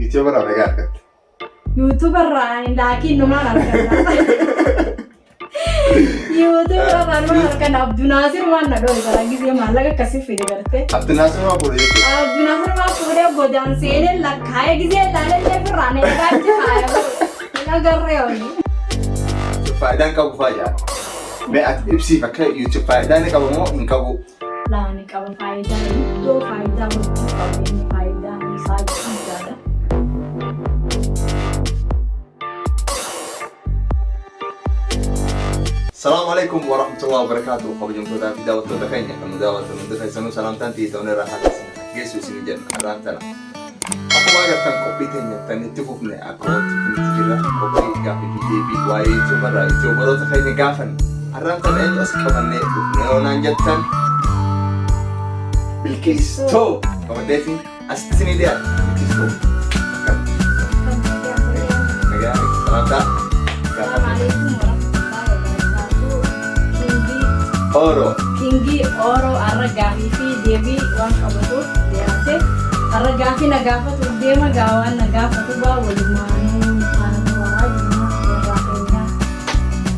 YouTube irraa meeqa argatte? YouTube irraa ani laakiin numaan argadha. YouTube irraa numaan argadha. Abdunaasir waan na dhohe bara gisee maallaqa akkasii fide gartee. Abdinaasir maa fuudhe jechuudha. Abdunaasir maa fuudhee godaan seenee lakkaa'ee gisee ilaalee firraan eegaa achi kaa'ee hin agarree oli. Faayidaan qabu faayidaa. Mee ati ibsiif akka YouTube faayidaa ni qaba moo hin qabu? Laani qaba faayidaa iddoo faayidaa hedduu qabu inni faayidaan isaa guddaadha. Salaamu alaikum wa rahmatullahi wa barakatuh. Kabajamtootaa fi daawwattoota keenya kan nu daawwattan hundi keessanuu salaamtaan xiyyeeffannoo irraa haala isin geessu isin jenna har'aan tana. Akkuma agartan qophii teenya tan itti fufne akkuma itti fufnetti jirra. Qophii gaaffii fi deebii waa'ee YouTuberraa YouTuberoota keenya gaafan har'aan tana eenyu as qabannee dhufne yoo naan jettan Bilqiistoo qabadheetiin asitti isinii dhiyaata. Bilqiistoo. Akkam? Nagaa salaamtaa. Salaamu alaikum warahmatullahi wabarakatuh. Kingii Oro. Kingii Oro har'a gaafii fi deebii waan qabatuuf dhiyaate. Har'a gaafii na gaafatuuf deema gaa waan na gaafatu baa walumaanuu nu faana turaa jenna irraa keenya.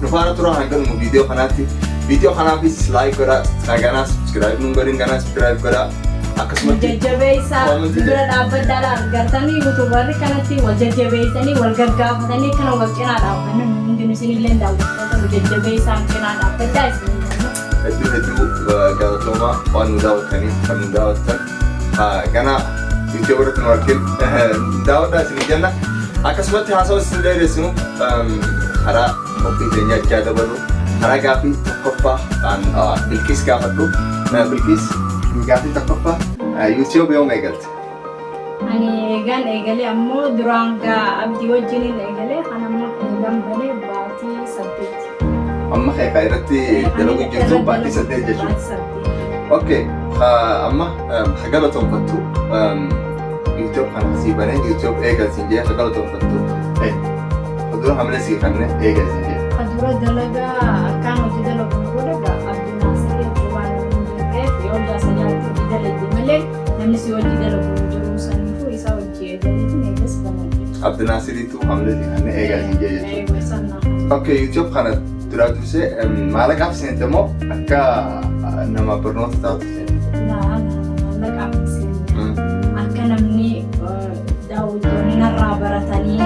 Nu faana turaa hanga dhuma viidiyoo kanaatti. Viidiyoo kanaafis like godhaa, ganaa subscribe nun godhin ganaa subscribe godhaa. Nu Akkasumatti jajjabeessaa Comment nu bira dhaabbadhaa argatanii yuutuubarri kanatti wal jajjabeessanii wal gaggaafatanii kana wal cinaa dhaabbannu nu hundinuu isinillee daawwattoota nu jajjabeessaa nu cinaa dhaabbadhaa isin jenna. Hedduu hedduu galatoomaa waan nu daawwattaniif kan nu daawwattan. Ganaa viidiyoo irratti nu argin daawwadhaa isin jenna. Akkasumatti haasawa isin dheeressinu karaa qophii keenya ajjaa dabarru karaa gaaffii tokkoffaa kan Bilqiis gaafadhu. Bilqiis, gaaffii tokkoffaa, YouTube yoom eegalte? Ani eegaan eegalee ammoo duraan gaa Abdii wajjiniin eegalee kan amma eegaan banee baatii 8. Amma kan irratti dalagu jirtu baatii 8 jechuudha. Baatii 8. Okay, amma ha galatoonfattu YouTube kana sii banee YouTube eegalsiin jee ha galatoonfattu. Dura hamilee sii kanne eegalsiin jee. Dura dalagaa akkaan hojii dalagu booda gaa Abdii Naasir jechuun waan namni hin jirreef yoo jaasa jaatti hojii dalagde malee namni si hojii dalagu hin jiru, saniifuu isaa hojii eegaleetiin eegas banadhe. Abdi Naasiriitu hamilee sii kanne eegalsiin jee jechuudha. Eeguu isaan naa. Okay, YouTube kana dura dursee maallaqaaf seente moo akka nama barnoota taatu seente? Laa maallaqaaf hin seenne. Akka namni daawwattoonni narraa baratanii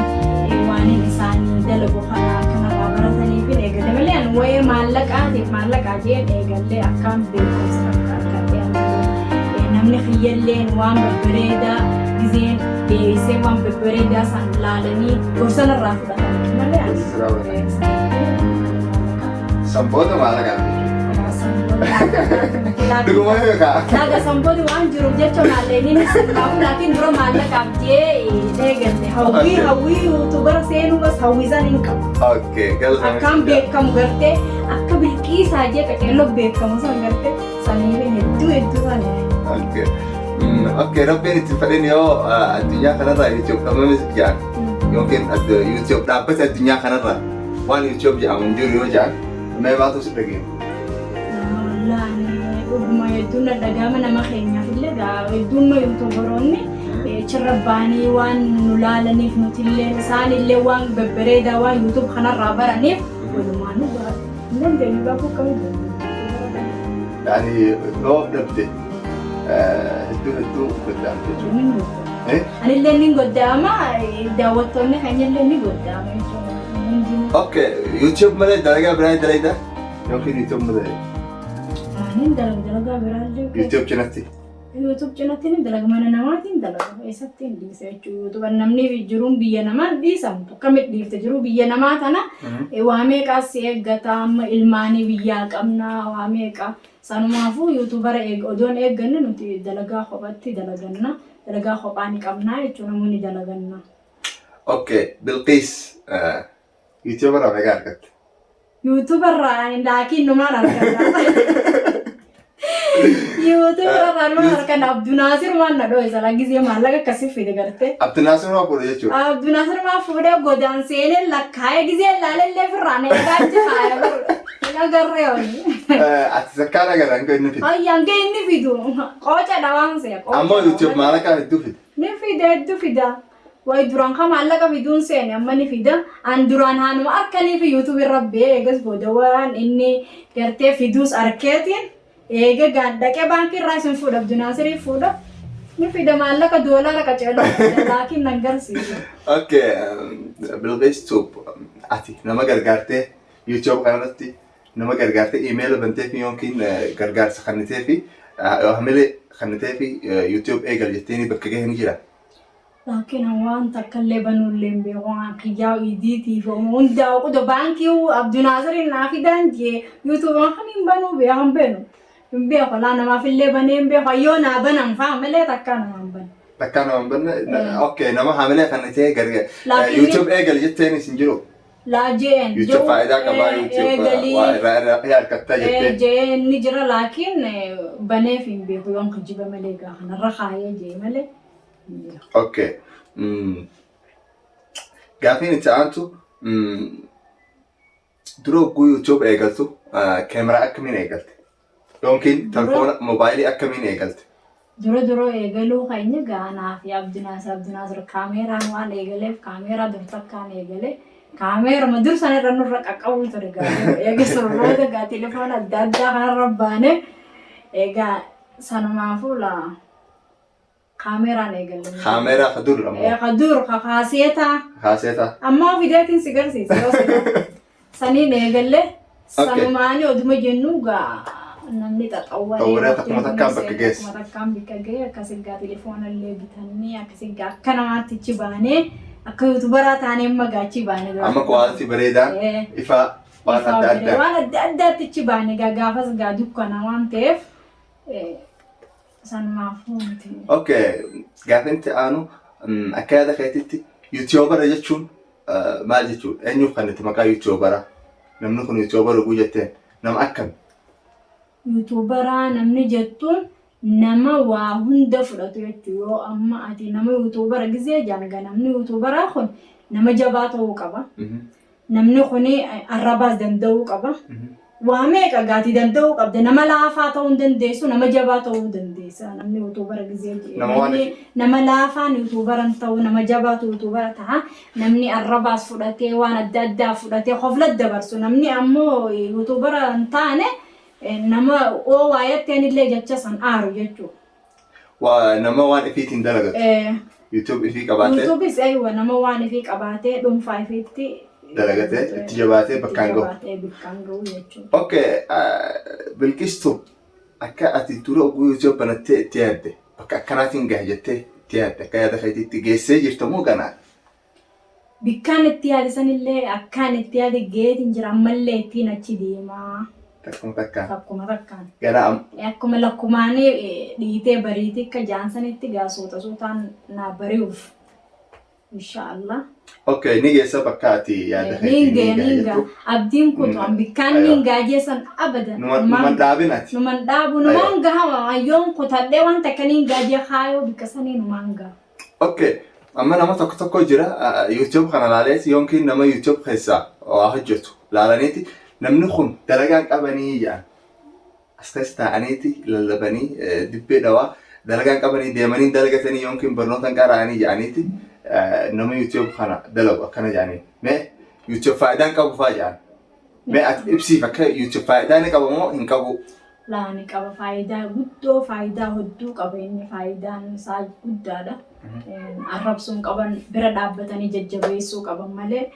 waan inni isaanii dalagu kana akka narraa barataniif hin eegalle malee ani waa'ee maallaqaatiif maallaqaa jeen eegallee akkaan beekumsa akka argadhe namni kiyyalleen waan babbareedaa gizeen beeksisee waan babbareedaa san laalanii gorsa narraa fudhatanii malee ani. Gorsa sirraa fudhatanii. San booda maallaqaaf jechuudha. Dhuguma beekaa. Naga sanbooti waan jiruuf jecha maallaqni sirnaafu, laakiin dura maallaqaaf jee eegalle. Hawwii hawwii yuutuubara seenuu bas hawwii san hin qabu. Okay, galatoomii. Akkaan beekamu gartee akka Bilqiisaa jee qaceelloo beekamu san gartee saniilee hedduu hedduu san. Okay. Okay, Rabbiin itti fedhin yoo addunyaa kanarraa YouTube dhabame jedhan yookiin YouTube dhaabbata addunyaa kanarraa waan YouTube jedhamu hin jiru yoo jedhan mee maatu si dhageenya? Wallaahi dhuguma hedduun na dhagahama, nama keenyaaf illee hedduun yuutuubaroonni achirra baanii waan nu laalaniif nutillee isaan illee waan babbareedaa waan YouTube kanarraa baraniif walumaanuu hin dandeenyu gaafa akkamitti. Yani yoo dhabde hedduu hedduu goddaamte jechuudha. Eh? Anillee ni goddaama, daawwattoonni keenyallee ni goddaama jechuudha. Hundinuu. Okay, YouTube malee dalagaa biraa dalagda yookiin YouTube malee? Ani dalagaa biraallee. YouTube cinatti. YouTube cinatti ni dalaga, mana namaatiin dalaga, eessatti hin dhiise jechuudha. YouTube namni jiruun biyya namaa hin dhiisamtu, akkamitti dhiifte jiruu biyya namaa tana? Waa meeqaas si eeggata, amma ilmaanii biyyaa qabna, waa meeqa. Sanumaafuu yuutuubara odoon eegganne nuti dalagaa kophatti dalaganna, dalagaa kophaa ni qabnaa jechuudha, namoonni dalaganna. Okay, Bilqiis, YouTube irraa meeqa argatte? Yuutuubarraa ani laakiin numaan argadha. Yuutuubarraa numaan argadha. Abdunaasir waan na dho'e sana gisee maallaqa akkasii fide gartee. Abdinaasir maa fuudhe jechuudha. Abdunaasir maa fuudhee godaan seenee lakkaa'ee gisee ilaalellee firraan eegaa achi kaa'ee hin agarree oli. Ati sakkaan agarra hanga inni fide. Ayya hanga inni fidu qooca dhawaan se'a. Ammoo YouTube maallaqa hedduu fide. Ni fida, hedduu fida. Wayi duraan ka maallaqa fiduun seene amma ni fida. An duraan haanuma arkanii fi YouTube irra ba'ee eegas booda waan inni gartee fiduus arkeetiin eega gaan dhaqee baankii irraa isin fuudha Abdunaasirii fuudha. Ni fida maallaqa doolaara qaceeloo fida laakiin nan garsiisu. Okay, Bilqis Tube, ati nama gargaartee YouTube kanarratti nama gargaartee iimeela bantee fi yookiin gargaarsa kennitee fi hamilee kennitee fi YouTube eegal jetteeni bakka gahe ni jira? Laakiin an waan takka illee banuu illee hin beeku. Waan kiyyaa idiitii fi hundaa qudo baankii Abdunaasiriin naa fidaan jee YouTube kamiin banuu beeku hin beenu. Hin beeku laa namaaf illee banee hin beeku. Yoo naa banan faa malee takkaa namaa hin bane. Takkaa nama hin banne. Okay, nama hamilee kennitee gargaar Laakiin YouTube eegal jetteenis hin jiru? Laa jeen. YouTube faayidaa qabaa, YouTube eegalii waa irraa irraa harkattaa jettee. Jeen ni jira, laakiin baneef hin beeku yoon kijiba malee gaa kanarra kaayee jee malee hin beeku. Okay. Gaafiin itti aantu, dura hogguu YouTube eegaltu keemeraa akkamiin eegalte? Yookiin telefoona moobaayilii akkamiin eegalte? Dura dura eegaluu keenya gaanaa fi Abdinaasir Abdinaasir kaameeraan waan eegaleef kaameeraa dur takkaan eegale. Kaameeruma dur sana irra nurra qaqqabuu ture gaa. Eega surroota gaa telefoona adda addaa kanarra baane egaa sanumaafuu laa kaameeraan eegalle. Kaameeraa ka dur ammoo. Ka dur ka kaaseetaa. Kaaseetaa. Ammoo fideetiin si garsiisa yoo si saniin eegalle sanumaanii oduma jennu gaa namni xaxawwaree. Xaxawwaree takkuma takkaan bakka geesse. Takkuma takkaan bakka ga'e, akkasii gaa telefoona illee bitannee akkasii gaa akka namaatti achi baanee akka YouTuberaa taanee amma gaa achi baanee. Amma quality bareedaan ifaa waan ifaa adda addaa. Waan adda addaatti achi baane gaa gaafas gaa dukkana waan ta'eef sanumaafuu miti. Okay, gaafiin itti aanu, akka yaada keetitti YouTubera jechuun maal jechuudha? Eenyuuf kan itti maqaa YouTubera? Namni kun YouTuber oguu jetteen nama akkami? YouTuberaa namni jettuun nama waa hunda fudhatu jechuudha. Yoo amma ati nama YouTubera gizee janga namni YouTuberaa kun nama jabaa ta'uu qaba. Namni kun arrabaas danda'uu qaba. Waa meeqa gaatii danda'uu qabda. Nama laafaa ta'uu hin dandeessu, nama jabaa ta'uu dandeessa. Namni YouTubera gizee jedhe. Nama waan Namni nama laafaan YouTubera hin ta'u, nama jabaatu YouTubera ta'a. Namni arrabaas fudhatee waan adda addaa fudhatee hofla dabarsu. Namni ammoo YouTubera hin taane nama oo waayatteen illee jecha san aaru jechuudha. Waa nama waan ifiitiin dalagatu. YouTube ifii qabaatee YouTubis eeywa nama waan ifii qabaatee dhuunfaa ifiitti dalagatee itti jabaatee bakkaan gahu. Jabaatee bakkaan gahu jechuudha. Okay, Bilqistuu, akka ati dura oguu YouTube banattee itti yaadde bakka akkanaatiin gahe jettee itti yaadde akka yaada keetiitti geessee jirta moo ganaa? Bikkaan itti yaade sanillee akkaan itti yaade geetiin jira, ammallee ittiin achi deemaa. Takkuma takkaan. Takkuma takkaan. Gara Akkuma lakkumaanii dhiitee bariitii akka jaansanitti gaa suuta suutaan naa bari'uuf. Inshaallah. Okay, ni geessa bakka ati yaada keetiin Niin ni gaya gahe niin gaa. jettu. Abdiin kutu an bikkaan niin gaa jeessan abadan. Numan dhaabin ati. Numan dhaabu numaan gaha ayyoon kutadhee waan takka niin gaa jee kaayoo bikka sanii numaan gaha. Okay, amma nama tokko tokko jira YouTube kana laaleeti yookiin nama YouTube keessaa waa hojjetu laalaniiti namni kun dalagaan qabanii jedhan. As keessa taa'aniiti lallabanii dibbee dhawaa dalagaan qabanii deemanii dalagatanii yookiin barnoota hin qara'anii jedhaniiti nama YouTube kana dalagu akkana jedhanii. Mee YouTube faayidaan qabu faa jedhan. Mee ati ibsiif akka YouTube faayidaa ni qaba moo hin qabu? Laa, ni qaba, faayidaa guddoo, faayidaa hedduu qaba inni, faayidaan isaa guddaadha. Arrabsuun qaban, bira dhaabbatanii jajjabeessuu qaban malee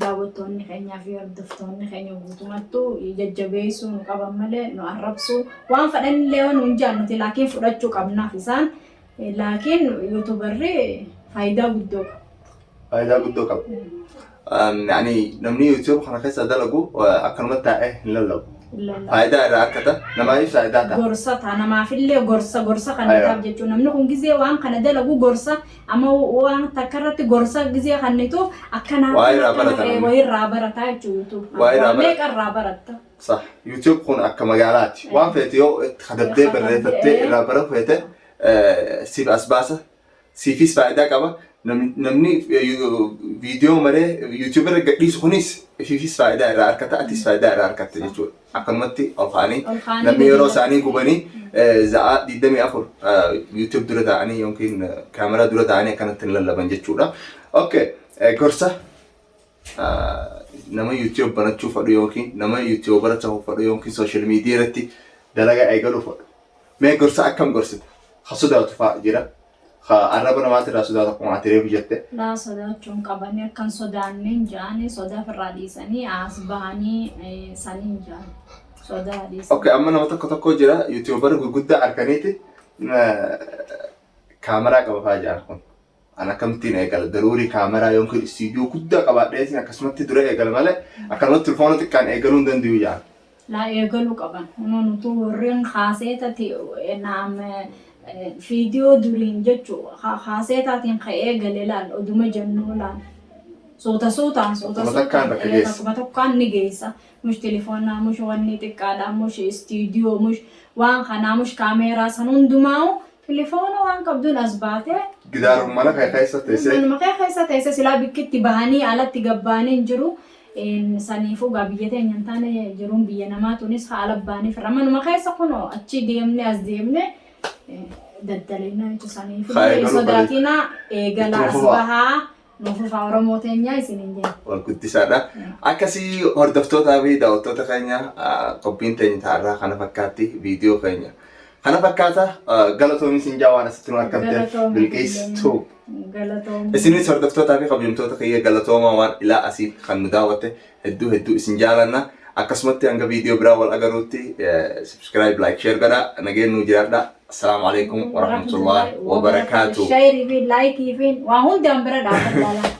daawwattoonni keenyaa fi hordoftoonni keenya guutumattuu jajjabeessuu nu qaban malee nu arrabsuu waan fedhanillee yoo nuun jaan nuti laakiin fudhachuu qabnaaf isaan, laakiin YouTuberri faayidaa guddoo qaba. Faayidaa guddoo qaba. Yani namni YouTube kana keessa dalagu akkanumatti taa'ee hin lallabu. Faayidaa irraa argata. Namaafis faayidaa ta'a. Gorsa ta'a, namaafillee gorsa gorsa kan taaf jechuun namni kun gizee waan kana dalagu gorsa amma waan takka irratti gorsa gizee kannituuf akkanaa Waa irraa barata namni. Waa irraa barataa jechuudha YouTube. Waa irraa Waa barata. meeqa irraa baratta? Sah. YouTube kun akka magaalaati. Waan feete yoo itti kadabdee barreeffattee irraa bara feete siif as baasa. Siifis faayidaa qaba. Namni viidiyoo malee YouTube irra gadhiisu kunis ifiifis faayidaa irraa argata, atis faayidaa irraa argatta jechuudha. Akkanumatti ol ka'anii Ol ka'anii namni yeroo gadi isaanii gubanii za'aa 24 YouTube dura taa'anii yookiin kaameraa dura taa'anii akkanatti hin lallaban jechuudha. Okay, gorsa nama YouTube banachuu fedhu yookiin nama YouTuber ta'uu fedhu yookiin social media irratti dalagaa eegaluu fedhu. Mee gorsa akkam gorsita? Ha sodaatu fa'a jira. Ha arraba namaatirraa sodaatu akkuma ati reefu jette. Laa, sodaachuun qabanii akkan sodaanneen ja'anii sodaa ofirraa dhiisanii as bahanii saniin ja'an sodaa dhiisanii. Okay, amma nama tokko tokko jira YouTuber gurguddaa harkaniiti kaameraa qaba fa'aa jedhan kun. An akkamittiin eegala? Daruurii kaameraa yookiin istiidiyoo guddaa qabaadheetiin akkasumatti dura eegala malee akkanumatti telefoona xiqqaan eegaluu hin danda'u jedhan. Laa, eegaluu qaban. Kunoo nutuu warreen kaaseetati naam viidiyoo duriin jechuu kaaseetaatiin ka eegale laal oduma jennuu laal. Suuta suutaan suuta Akkuma takkaan suutaan bakka geessa. Akkuma tokkaan ni geessa. Mush telefoonaa, mush wanni xiqqaadhaa, mush istiidiyoo, mush waan kanaa, mush kaameeraa san hundumaa'u telefoona waan qabduun as baatee Gidaaruma mana kee keessa teessee. Manuma kee keessa teessee silaa bikkitti bahanii alatti gabbaanii hin jiru. Saniifuu gaa biyya teenya hin taane jiruun biyya namaa tunis haala baanii firra. Manuma keessa kunoo achi deemne as deemne daddaleena jechuudha. Saniifuu Haa hin eegaluu sodaatinaa, eegalaa, Ittuma as fufaa. bahaa, nuuf fufaa, Oromoo teenyaa isiniin jenna. Wal guddisaadha. Akkasii hordoftootaa fi daawwattoota keenya, qophiin teenya ta'arraa kana fakkaatti, viidiyoo keenya. Kana fakkaata. Galatoomi siin jaa waan asitti nu argamteef. Galatoomi. Bilqiis Tube. Galatoomi. Isinis hordoftootaa fi kabajamtoota kiyya, galatoomaa waan ilaa asii kan nu daawwatte, hedduu hedduu isin jaalanna. Akkasumatti hanga viidiyoo biraa wal agaruutti subscribe, like, share godhaa, nageen nuu jiraadha. Assalaamu alaikum warahmatullahi wabarakaatuh. Share fi like fi waa hundaan bira dhaabbadhaa.